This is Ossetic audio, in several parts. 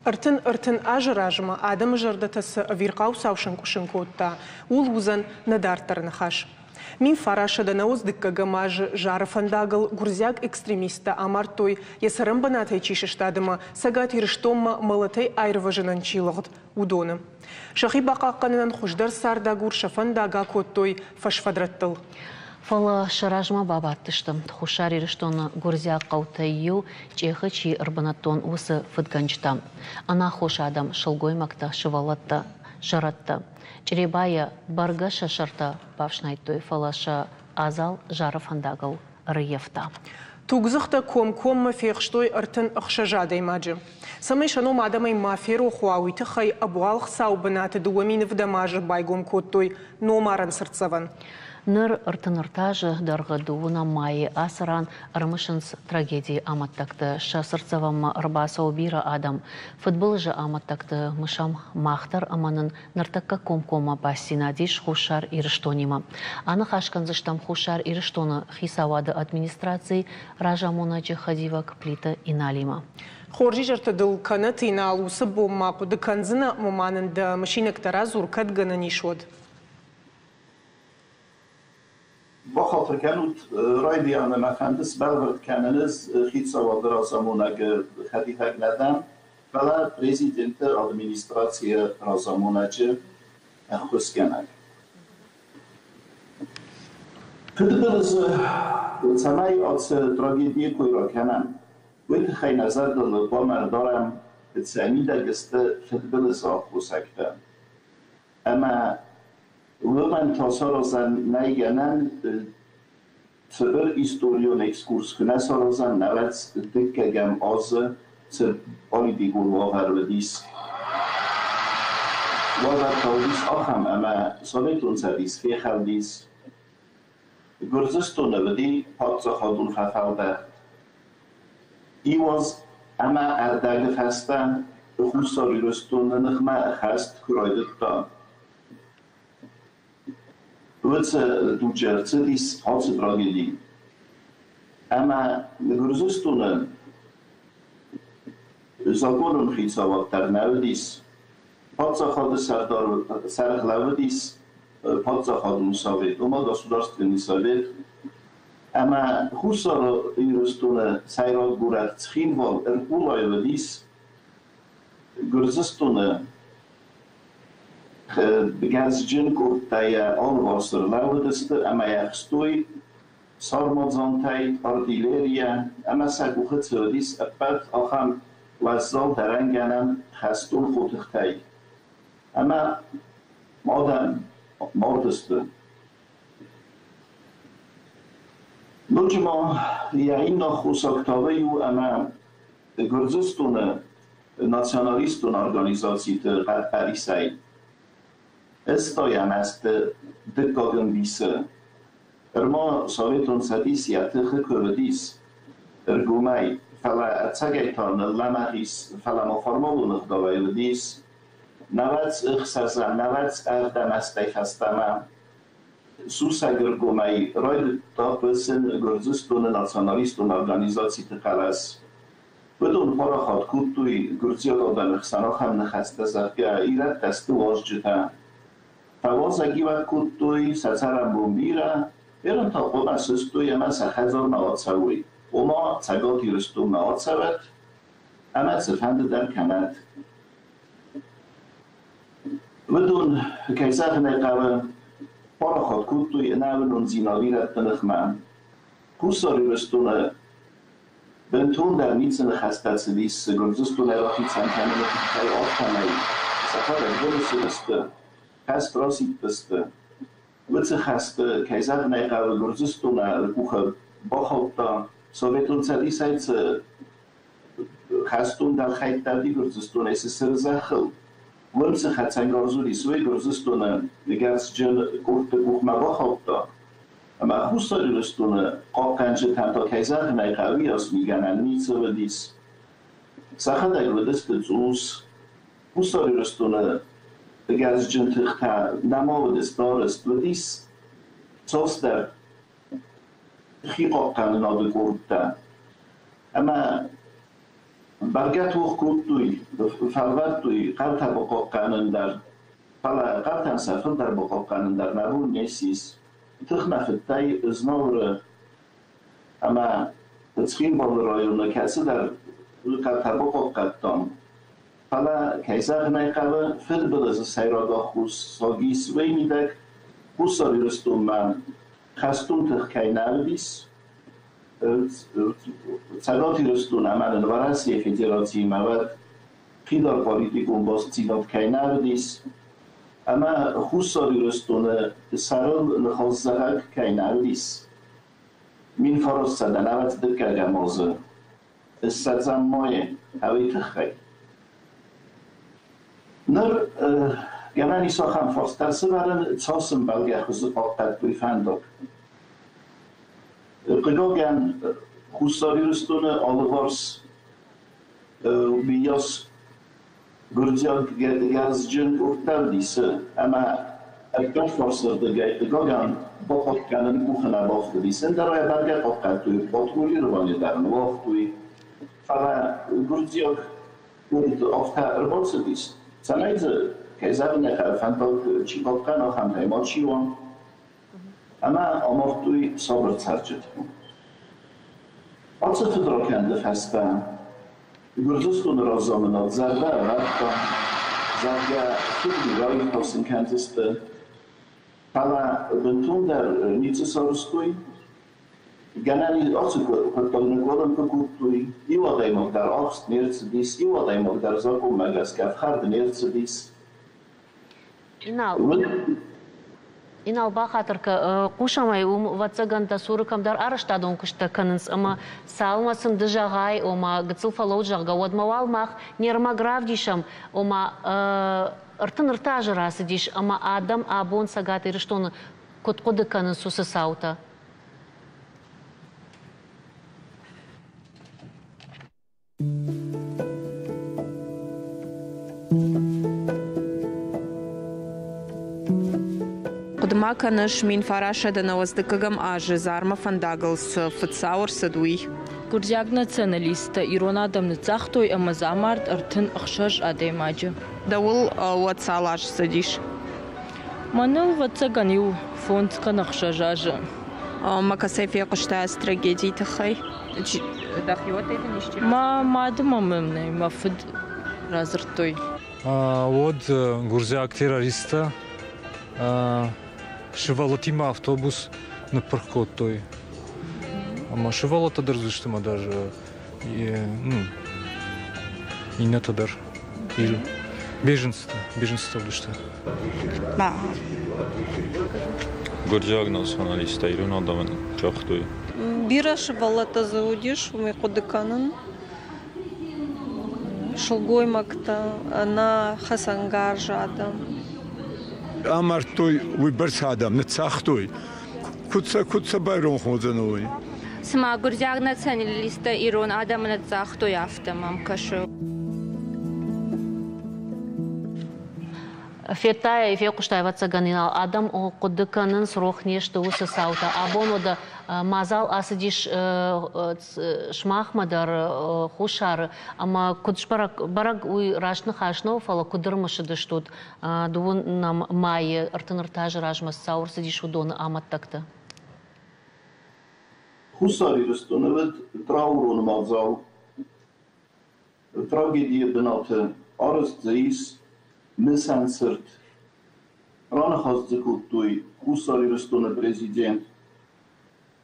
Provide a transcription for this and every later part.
30 азы размӕ адӕмы зӕрдӕтӕ цы ӕвирхъау цау сӕнкъуысын кодта, ууыл уыдзӕн нӕ дарддӕры ныхас. 1992 азы Зары фӕндагыл гуырдзиаг экстремисттӕ амардтой, йӕ цӕрӕнбынатӕй чи сыстад ӕмӕ Цӕгат Ирыстонмӕ мӕлӕтӕй аирвӕзынӕн чи лыгъд, уыдоны. Сӕхи бахъахъхъӕнынӕн хуыздӕр цардагур сӕ фӕндаг акодтой фӕсфӕдрӕттыл. Фӕлӕ сӕ размӕ бабадтысты, Хуссар Ирыстоны гуырдзиаг хъӕутӕй иу Чъехы чи ӕрбынӕттон, уыцы фыдгӕнджытӕ. Ӕнаххос адӕм, сылгоймӕгтӕ, сывӕллӕттӕ, зӕрӕдтӕ. Чъребайӕ бӕргӕ сӕ сӕртӕ бафснайдтой, фӕлӕ сӕ адзал Зары фӕндагыл ӕрыййӕфта. Тугдзыхтӕ комкоммӕ фехстой 36 адӕймаджы. Цӕмӕй сӕ ном адӕмӕй ма ферох уа, уый тыххӕй ӕбуалгъ цау бынаты 2007 азы байгом кодтой номарӕн цыртдзӕвӕн. Ныр 33 азы дӕргъы дыууынӕм майы ацы ран ӕрымысынц трагедийы амӕттӕгты. Сӕ цыртдзӕвӕнмӕ ӕрбацӕуы бирӕ адӕм. Фыдбылызы амӕттӕгты мысӕм мах дӕр ӕмӕ нын ныртӕккӕ комкоммӕ бастдзинад ис Хуссар Ирыстонимӕ. Аныхас кӕндзыстӕм Хуссар Ирыстоны хицауады администрацийы разамонӕджы хӕдивӕг Плиты Иналимӕ. Хорз изӕртӕ дыл кӕнӕт, Инал, уыцы бон ма хъуыды кӕндзынӕ ӕмӕ ма нын дӕ мысинӕгтӕ радзур, кӕд гӕнӕн ис, уӕд. Бахатыр кӕнут, райдианы мӕ фӕнды сбӕлвырд кӕнын, ӕз хицауады разамонӕгы хӕдивӕг нӕ дӕн, фӕлӕ президенты администрацийы разамонӕджы ӕххуысгӕнӕг. Фыдбылызы цӕмӕй ацы трагедийы кой ракӕнӕм, уый тыххӕй нӕ зӕрдыл хъуамӕ ӕрдарӕм, сӕ мидӕг сты фыдбылызы аххосӕгтӕ. Ӕмӕ уымӕн та саразӕн нӕй гӕнӕн, цыбыр историон экскурс куы нӕ саразӕм, науӕд дыккӕгӕм азы цы политикон уавӕр уыдис. Уавӕр та уыдис ахӕм, ӕмӕ Советон Цӕдис фехӕлдис, Гуырдзыстоны уыди паддзахадон фӕфӕлдӕхт. Иу аз ӕмӕ ӕрдӕгы фӕстӕ Хуссар Ирыстоны ныхмӕ хӕст куы райдыдта, уыцы дуджы ӕрцыдис ацы трагеди. Ӕмӕ Гуырдзыстоны законон хицауад дӕр нӕ уыдис, паддзахады сӕрдар сӕргъ лӕууыдис паддзахадон совет, ома Государственный совет, ӕмӕ Хуссар Ирыстоны сӕйраг горӕт Цхинвал ӕрхъулайы уыдис Гуырдзыстоны гӕрзджын къордтӕ йӕ алыварс ӕрлӕууыдысты ӕмӕ йӕ ӕхстой сармадзантӕй, артиллерийӕ ӕмӕ сӕ къухы цы уыдис, ӕппӕт ахӕм уӕззау дӕрӕнгӕнӕн хӕстон хотыхтӕй. Ӕмӕ адӕм мардысты. Ноджы ма йӕ иннӕ аххосаг та уый у, ӕмӕ Гуырдзыстоны националистон организациты хъӕппӕрисӕй ӕстайӕм азты дыккаг ӕмбисы ӕрма Советон Цӕдис йӕ тыхы куы уыдис ӕргомӕй, фӕлӕ ӕцӕгӕй та ныллӕмӕгъ ис, фӕлӕ ма формалон ӕгъдауӕй уыдис 96, 97 азтӕй фӕстӕмӕ сусӕгӕргомӕй райдыдта хъусын Гуырдзыстоны националистон организациты хъӕлӕс. Уыдон парахат кодтой гуырдзиаг адӕмы хсӕн ахӕм ныхӕстӕ, зӕгъгӕ, ирӕттӕ сты уазджытӕ. Фӕуазӕгиуӕг кодтой, сӕ цӕрӕнбон бирӕ, ерын та хъуамӕ сыстой ӕмӕ сӕ хӕдзармӕ ацӕуой, ома Цӕгат Ирыстонмӕ ацӕуӕт ӕмӕ цыфӕнды дӕр кӕнӕт. Уыдон, кӕй зӕгъын ӕй хъӕуы, парахат кодтой ӕнӕуынондзинад ирӕтты ныхмӕ. Хуссар Ирыстоны бынтондӕр ницы ныхӕстӕ цыдис Гуырдзыстонӕй рахицӕн кӕныны тыххӕй, афтӕмӕй сӕхӕдӕг быныцыдысты, хӕст расидтысты. Уыцы хӕсты, кӕй зӕгъын ӕй хъӕуы, Гуырдзыстоны къухы бахаудта, Советон Цӕдисӕй цы хӕстон дӕлхӕйттӕ уыди Гуырдзыстонӕй цы сыры зӕххыл, уым цы хӕцӕнгарз уыдис, уый Гуырдзыстоны гӕрзджын къордты къухмӕ бахаудта. Ӕмӕ Хуссар Ирыстоны хъахъхъӕнджытӕн та, кӕй зӕгъын ӕй хъӕуы, уыйас мигӕнӕн ницы уыдис. Сӕхӕдӕг уыдысты цъус. Хуссар Ирыстоны гӕрзджын тыхтӕ нӕма уыдысты арӕзт, уыдис цасдӕр хихъахъхъӕнынады къордтӕ. Ӕмӕ Бӕргӕ тох кодтой, фӕлвӕрдтой хъӕутӕ бахъахъхъӕнын дӕр, фӕлӕ хъӕутӕн сӕ фылдӕр бахъахъхъӕнын дӕр нӕ бон не ссис. Тых нӕ фыдтӕй Знауыры ӕмӕ Цхинвалы районы кӕцыдӕр хъӕутӕ бахъахъхъӕдтам. Фӕлӕ, кӕй зӕгъын ӕй хъӕуы, фыдбылызы сӕйраг аххосаг ис уый мидӕг, Хуссар Ирыстонмӕ хӕстон тых кӕй нӕ уыдис, Цӕгат Ирыстон ӕмӕ нын Уӕрӕсейы Федерациимӕ уӕд фидар политикон бастдзинад кӕй нӕ уыдис, ӕмӕ Хуссар Ирыстоны сӕрыл ныхасзӕгъӕг кӕй нӕ уыдис. 1992 азы ссӕдзӕм майы уый тыххӕй. Ныр гӕнӕн ис ахӕм фарст ӕрсывӕрын, цас ӕмбӕлгӕ хуызы хъахъхъӕдтой фӕндаг. Хъыгагӕн, Хуссар Ирыстоны алыварс уыйас гуырдзиаг гарзджын къордтӕ уыдисы, ӕмӕ ӕппӕт фарсырдыгӕй, хъыгагӕн, бахъахъхъӕнын къухы нӕ бафтыдис. Ӕндӕр ӕй бӕргӕ хъахъхъӕдтой, патрулирование дӕр ныууагътой, фӕлӕ гуырдзиаг къорд афтӕ ӕрбацыдис, цӕмӕй дзы, кӕй зӕгъын ӕй хъӕуы, фӕндаг чи хъахъхъӕна, ахӕмтӕй мачи уа. Ӕмӕ амардтой сабыр цӕрджыты. Ацы фыдракӕнды фӕстӕ Гуырдзыстоны разамынад зӕрдӕ ӕвӕрдта, зӕгъгӕ, фыдми раиртасын кӕндзысты, фӕлӕ бынтондӕр ницы сарӕзтой. Гӕнӕн ис, ацы хъуыддаг ныкъкъуылымпы кодтой, иу адӕймаг дӕр ахст не рцыдис, иу адӕймаг дӕр закъонмӕ гӕсгӕ ӕфхӕрд не рцыдис. Инал, Инал, бахатыр кӕ, хъусӕм ӕй, уым, ӕвӕццӕгӕн, дӕ цуры кӕмдӕр арӕзтадон куысттӕ кӕнынц ӕмӕ цалынмӕ сын ды зӕгъай, ома гыццыл фӕлӕуут, зӕгъгӕ, уӕдмӕ уал мах не рмӕг равдисӕм, ома 33 азы рацыдис ӕмӕ адӕм абон Цӕгат Ирыстоны куыд хъуыды кӕнынц уыцы цаутӕ? Хъуыды ма кӕныс, 1990 азы Зармӕ фӕндагыл цы фыдцау ӕрцыд, уый? Гуырдзиаг националисттӕ ирон адӕм ныццагътой ӕмӕ дзы амард 36 адӕймаджы. Дӕуыл уӕд цал азы цыдис? Мӕныл, ӕвӕццӕгӕн, иу фондз кӕнӕ ӕхсӕз азы. Ӕмӕ кӕцӕй фехъуыстай ацы трагедийы тыххӕй? Дӕхиуӕттӕй дын исчи? Мӕ мады мӕм нӕй, мӕ фыд радзырдтой. Уӕд гуырдзиаг террористтӕ сывӕллӕттимӕ автобус ныппырх кодтой. Ӕмӕ сывӕллӕттӕ дӕр уыдысты ӕмӕ даже иннӕтӕ дӕр. Беженцтӕ, беженцтӕ уыдысты. Гуырдзиаг националисттӕ ирон адӕмӕн загътой. Бирӕ сывӕллӕттӕ дзы уыдис, уымӕй хъуыды кӕнын. Сылгоймӕгтӕ, ӕнӕ хӕцӕнгарз адӕм. Амардтой уыйбӕрц адӕм, ныццагътой. Куыд сӕ, куыд сӕ байрох уыдзӕн уый? Цыма гуырдзиаг националисттӕ ирон адӕмы ныццагътой, афтӕ мӕм кӕсы. Федтай, фехъуыстай, ӕвӕццӕгӕн, Инал, адӕм хъуыды кӕнынц, рох не сты уыцы цаутӕ. Абон уӕдӕ мадзал ацыдис сымахмӕ дӕр Хуссары, ӕмӕ куыд сбӕрӕг, бӕрӕг уый раст ныхас нӕу, фӕлӕ куыд ӕрымысыдыстут дыууынӕм майы 33 азы размӕ цы цау ӕрцыдис, уыдоны амӕттӕгты? Хуссар Ирыстоны уыд траурон мадзал. Трагедийы бынаты арӕзт дзы ис мысӕн цырт. Раныхас дзы кодтой Хуссар Ирыстоны президент,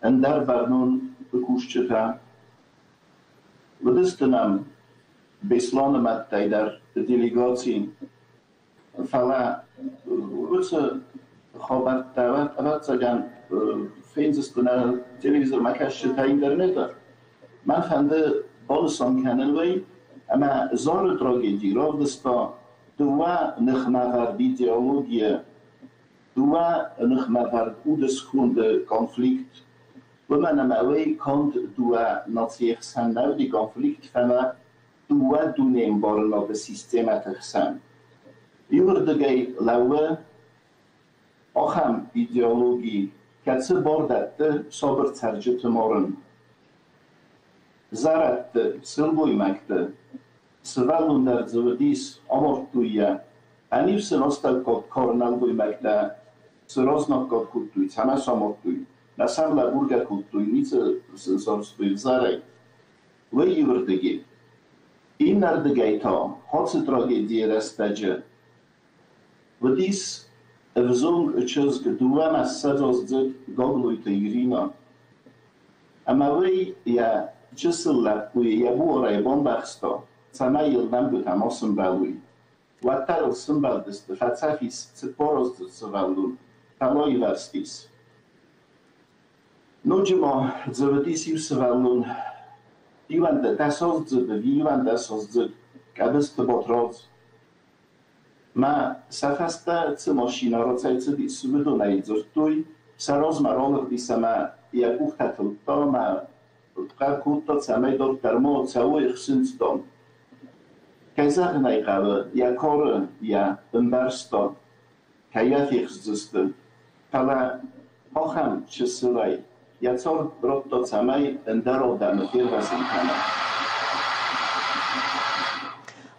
ӕндӕр бӕрнон кусджытӕ. Уыдысты нӕм Беслӕны мӕдтӕй дӕр делегаци. Фӕлӕ уыцы хабӕрттӕ, ӕвӕццӕгӕн, фендзысты нӕ телевизормӕ кӕсджытӕ интернеты. Мӕн фӕнды банысан кӕнын уый, ӕмӕ Зары трагеди равдыста дыууӕ ныхмӕвӕрд идеологийы, дыууӕ ныхмӕвӕрд удысконды конфликт. Уымӕн ӕмӕ уый канд дыууӕ нацийы хсӕн нӕ уыди конфликт, фӕлӕ дыууӕ дунеӕмбарынады системӕты хсӕн. Иуырдыгӕй лӕууы ахӕм идеологи, кӕцы бар дӕтты сабыр цӕрджыты марын. Зӕрӕдты, сылгоймӕгты, сывӕллон дӕр дзы уыдис, амардтой йӕ. Ӕниу сын астӕуккаг кары нӕлгоймӕгтӕ цы разнаггад кодтой, цӕмӕ сӕ амардтой, нӕ сӕм лӕбургӕ кодтой, ницы сын сарӕзтой ӕвзӕрӕй. Уый иуырдыгӕй. Иннӕрдыгӕй та, ацы трагедийы рӕстӕджы уыдис ӕвзонг чызг дыууӕмӕ ссӕдзаздзыд Гаглойты Иринӕ. Ӕмӕ уый йӕ чысыл лӕппуйы йӕ буарӕй бамбӕхста, цӕмӕй йыл нӕмгуытӕ ма сымбӕлой. Уӕддӕр ыл сымбӕлдысты, фӕцӕф ис цыппораздзыд сывӕллон, фӕлӕ аивӕрзтис. Ноджы ма дзы уыдис иу сывӕллон, иуӕндӕсаздзыд ӕви иуӕндӕсаздзыд Къӕбысты Батрадз. Мӕ сӕ фӕстӕ цы машинӕ рацӕйцыдис, уыдонӕй дзырдтой, сӕ размӕ ралыгъдис ӕмӕ йӕ къухтӕ тылдта ӕмӕ хъӕр кодта, цӕмӕй дарддӕр ма цӕуой ӕхсынцъдон. Кӕй зӕгъын ӕй хъӕуы, йӕ кары йӕ ӕмбӕрста, кӕй йӕ фехсдзысты, фӕлӕ ахӕм чысылӕй йӕ цард радта, цӕмӕй ӕндӕр адӕмы фервӕзын кӕна.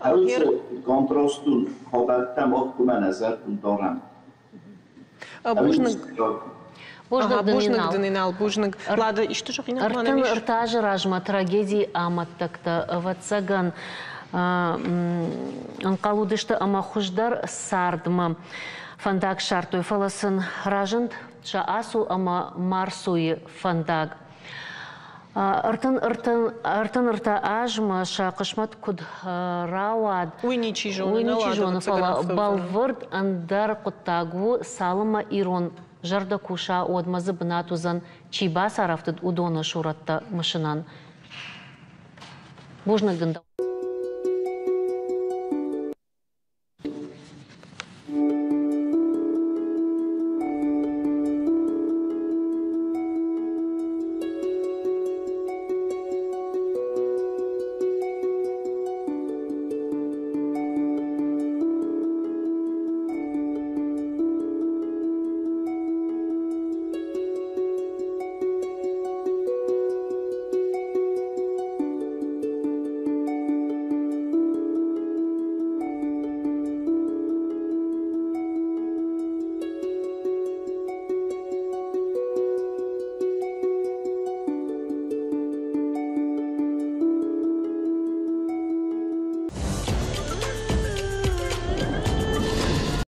Уыцы контрастон хабӕрттӕ мах куымӕ нӕ зӕрдыл дарӕм. Бузныг. Бузныг дын, Инал, бузныг. Лада, исты зӕгъинаг ма нӕм ис? Ӕртын азы размӕ трагедийы амӕттӕгтӕ, ӕвӕццӕгӕн, ӕнхъӕл уыдысты ӕмӕ хуыздӕр цардмӕ фӕндаг ссардтой, фӕлӕ сын разынд сӕ ацу ӕмӕ ма рцуйы фӕндаг. 33 азмӕ сӕ хъысмӕт куыд рауад, уый ничи зоны, уый ничи зоны, фӕлӕ бӕлвырд ӕндӕр хъуыддаг у, цалынмӕ ирон зӕрдӕ куса, уӕдмӕ дзы бынат уыдзӕн, чи бацарӕфтыд, уыдоны сурӕттӕ мысынӕн. Бузныг дын.